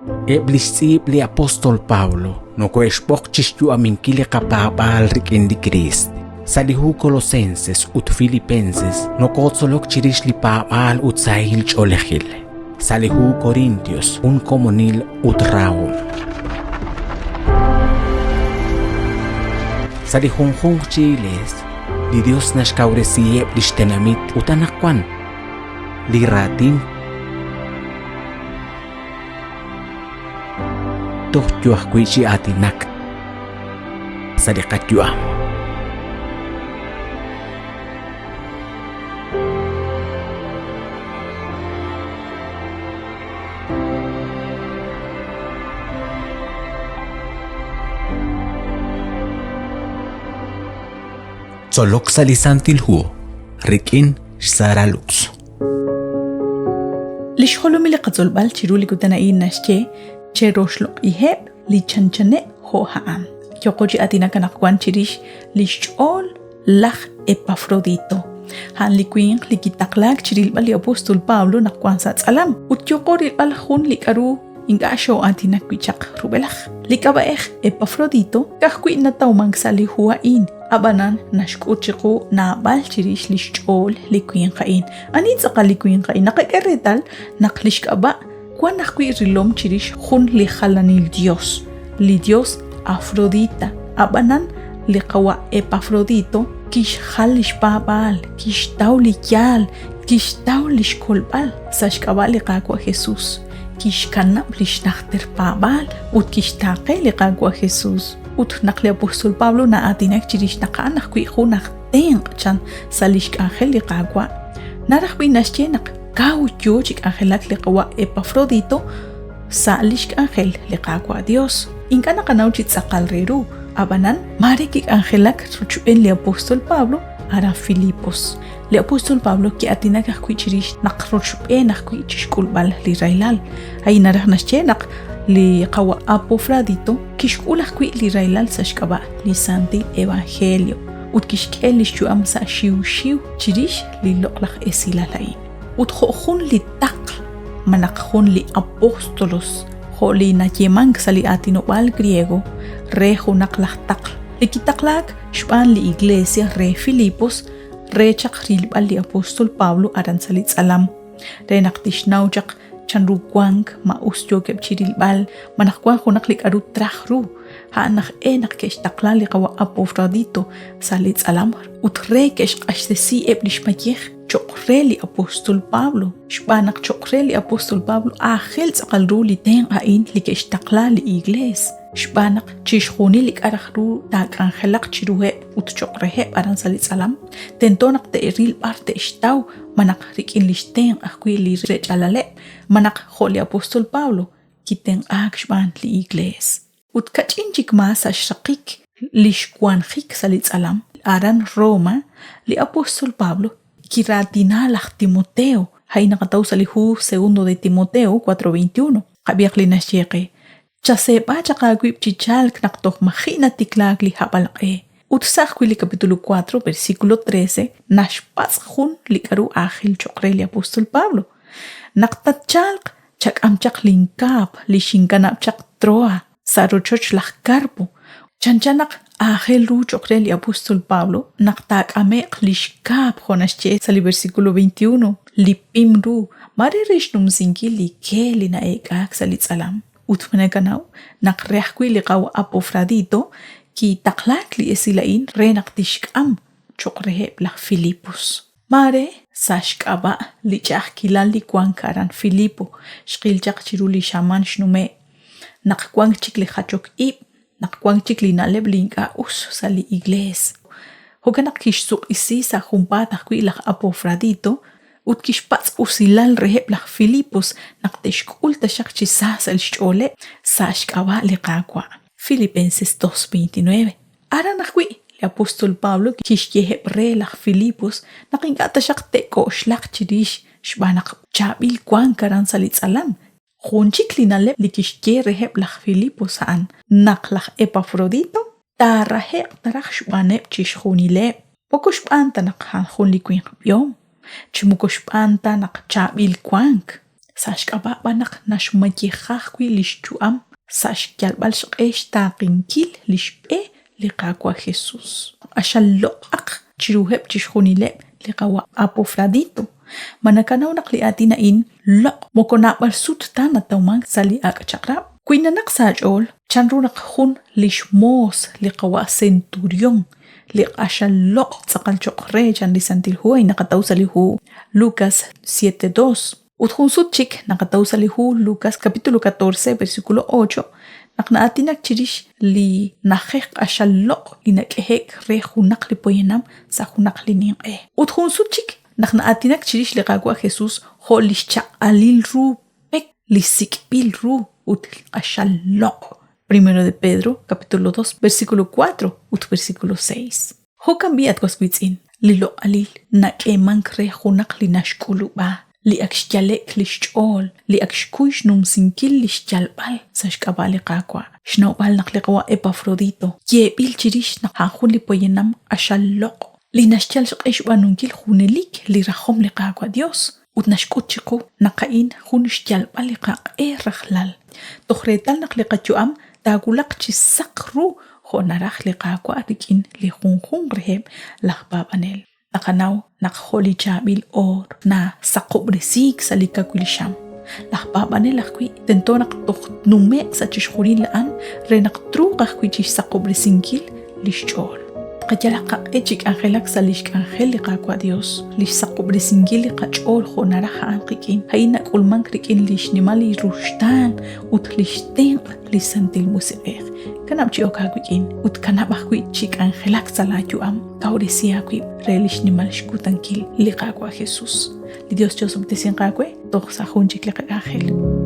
Eb' li xtz'iib' li apóstol Pablo nokohe'xb'oq chi xyu'aminkil li qapaab'aal rik'in li Kriist. Sa' li hu Colosenses ut Filipenses nokotzolok chirix li paab'aal ut sahil ch'oolejil. Sa' li hu Corintios jun komonil ut rahom. Sa' li junjunq chi iglees, li Dios naxkawresiheb' lix tenamit ut anaqwan li raatin toj yo ajwi' chi aatinak sa' li qayu'am. Tzolok sa' li Santil Hu rik'in xSara Lux. Li xjolomil li qatzolb'al chiru li kutan a'in naxye cheroxloq'iheb' li chanchaneb' jo' a'an. Yooqo chi aatinak anaqwan chirix li xch'ool laj Epafrodito. A'an li winq li kitaqlaak chi rilb'al li apóstol Pablo naq wank sa' tz'alam ut yooqo rilb'al jun li k'aru ink'a' xoo'aatinak wi' chaq rub'elaj. Li k'ab'a'ej Epafrodito ka'ajwi' natawmank sa' li hu a'in, ab'anan naxk'ut chiqu naab'al chirix li xch'ool li winq a'in. Ani tz'aqal li winq a'in? Naqak'e reetal naq li xk'ab'a' wank ajwi' rilom chirix jun li jalanil dios, li dios Afrodita. Ab'anan li qawa' Epafrodito kixjal li xpaab'aal, kixtaw li yaal, kixtaw li xkolb'al sa' xk'ab'a' li Qaawa' Jesus. Kixkanab' li xnajter paab'aal ut kixtaaqe li Qaawa' Jesus. Ut naq li apóstol Pablo na'aatinak chirix naq a'an ajwi' jun aj tenq' chan sa' li xk'anjel li Qaawa', naraj b'i' naxye naq kaw yo chi k'anjelak li qawa' Epafrodito sa' li xk'anjel li Qaawa' Dios. Ink'a' naqanaw chi tz'aqal re ru, ab'anan maare kik'anjelak rochb'een li apóstol Pablo aran Filipos. Li apóstol Pablo ki'aatinak ajwi' chirix naq rochb'een ajwi' chi xk'ulb'al li rahilal. A'in naraj naxye naq li qawa' Apofradito kixk'ul ajwi' li rahilal sa' xk'ab'a' li santil evangelio ut kixk'e li xyu'am sa' xiwxiw chirix li loq'laj esilal a'in. Ut jo' jun li taql malaj jun li apóstolos jo' li nayeemank sa' li aatinob'aal griego re junaq laj taql li kitaqlaak xb'aan li iglesia re Filipos re chaq rilb'al li apóstol Pablo aran sa' li tz'alam, re naq tixnaw chaq chanru wank, ma us yookeb' chi rilb'al, ma naq wank junaq li k'aru traj ru. A'an aj e naq ke'xtaqla li qawa' Epafrodito sa' li tz'alam ut re ke'xq'axtesi eb' li xmayej cho'q re li apóstol Pablo, xb'aan naq cho'q re li apóstol Pablo aajel tz'aqal ru li tenq' a'in li ke'xtaqla li Iglees, xb'aan naq chixjunil li k'a' raj ru taak'anjelaq chiruheb' ut cho'q reheb' aran sa' li tz'alam, tento naq te'ril b'ar te'xtaw malaj rik'in li xtenq' ajwi' li rech'alaleb' malaj jo' li apóstol Pablo kitenq'aak xb'aan li Iglees. Ut kach'in chik maa sa' xraqik li xwanjik sa' li tz'alam aran Roma, li apóstol Pablo kiraatina laj Timoteo, a'in naqataw sa' li hu Segundo de Timoteo 4:21, qab'ihaq li naxye qe, Chaseeb'a chaq aawib' chi chalk naq toj maji' natiklaak li hab'alq'e. Ut sa' ajwi' li capítulo 4, versículo 13, naxpatz' jun li k'aru aajel cho'q re li apóstol Pablo. Naq tatchalq, chak'am chaq linkaap li xinkanab' chaq Troa sa' rochoch laj Carpo. Chanchan naq aajel ru cho'q re li apóstol Pablo naq taak'ame'q li xkaap jo' naxye sa' li versículo 21, li pim ru, maare re xnumsinkil li ke li na'eek'aak sa' li tz'alam. Ut ma nakanaw naq re ajwi' li qawa' Epafrodito kitaqlaak li esil a'in re naq tixk'am cho'q reheb' laj Filipos. Maare sa' xk'ab'a' li ch'a'ajkilal li wank aran Filipo xqil chaq chiru li xamaan xnume'k naq wank chik li jachok ib', naq wank chik li na'leb' li ink'a' us sa' li Iglees. Jo'kan naq kixsuq'isi sa' junpaat ajwi' laj Epafrodito ut kixpatz' usilal reheb' laj Filipos naq te'xk'ul taxaq chi sa sa' xch'ooleb' sa' xk'ab'a' li Qaawa'. Filipenses 2:29. Aran ajwi', li apóstol Pablo kixyeheb' re laj Filipos naq ink'a' taxaq te'k'oxlaq chirix xb'aan naq chaab'il wank aran sa' li tz'alam. Jun chik li na'leb' li kixye reheb' laj Filipos a'an naq laj Epafrodito taarahe'q ta raj xb'aaneb' chixjunileb', moko xb'aan ta naq a'an jun li winq b'ihom, chi moko xb'aan ta naq chaab'il wank. Sa' xk'ab'a' b'an naq naxmayeja ajwi' li xyu'am sa' xyalb'al xq'e xtaaqenkil li xb'e li Qaawa' Jesús. Q'axal loq'aq chiruheb' chixjunileb' li qawa' Epafrodito. Ma nakanaw naq li aatin a'in loq' moko naab'al sut ta natawmank sa' li Ak' Chaq'rab'? Wi nanaq sa' aach'ool chanru naq jun li xmoos li qawa' centurión li q'axal loq' tz'aqal cho'q re chan li Santil Hu a'in naqataw sa' li hu Lucas 7:2. Ut jun sut chik naqataw sa' li hu Lucas capítulo 14 versículo 8 naq na'aatinak chirix li na'ajej q'axal loq' li nak'ehe'k re junaq li poyanam sa' junaq li ninq'e. Ut jun sut chik naq na'aatinak chirix li Qaawa' Jesús jo' li xchaq'alil ru pek li sik'b'il ru ut q'axal loq'. Primero de Pedro, capítulo 2, versículo 4 ut versículo 6. Jo'kan b'i' at was wiitz'in, li loq'alil nak'eemank re junaq li naxk'ulub'a, li ak xyale'k li xch'ool, li ak xkuy xnumsinkil li xyalb'al sa' xk'ab'a' li Qaawa'. Xnawb'al naq li qawa' Epafrodito yeeb'il chirix naq a'an jun li poyanam q'axal loq' li naxyal xq'e xb'aanunkil junelik li rajom li Qaawa' Yos ut naxk'ut chiqu naq a'in jun xyalb'al li qaq'e rajlal, toj reetal naq li qayu'am taawulaq chi saq ru jo' naraj li Qaawa' rik'in li junjunq reheb' laj paab'anel. Naqanaw naq jo' li chaab'il oor nasaqob'resiik sa' li kawil xam, laj paab'anel ajwi' tento naq toj tnume'q sa' chixjunil a'an re naq truuq ajwi' chi xsaqob'resinkil li xch'ool. Tqayalaq qaq'e chi k'anjelak sa' li xk'anjel li Qaawa' Yos, li xsaqob'resinkil li qach'ool jo' naraj a'an qik'in. A'in nak'ulmank rik'in li xnimal li ruxtaan ut li xtenq' li Santil Musiq'ej. Kanab' chi ok aawik'in ut kanab' ajwi' chi k'anjelak sa' laayu'am. Kawresi aawib' re li xnimal xkutankil li Qaawa' Jesús. Li Dios chi'osob'tesinq aawe toj sa' jun chik li qak'anjel.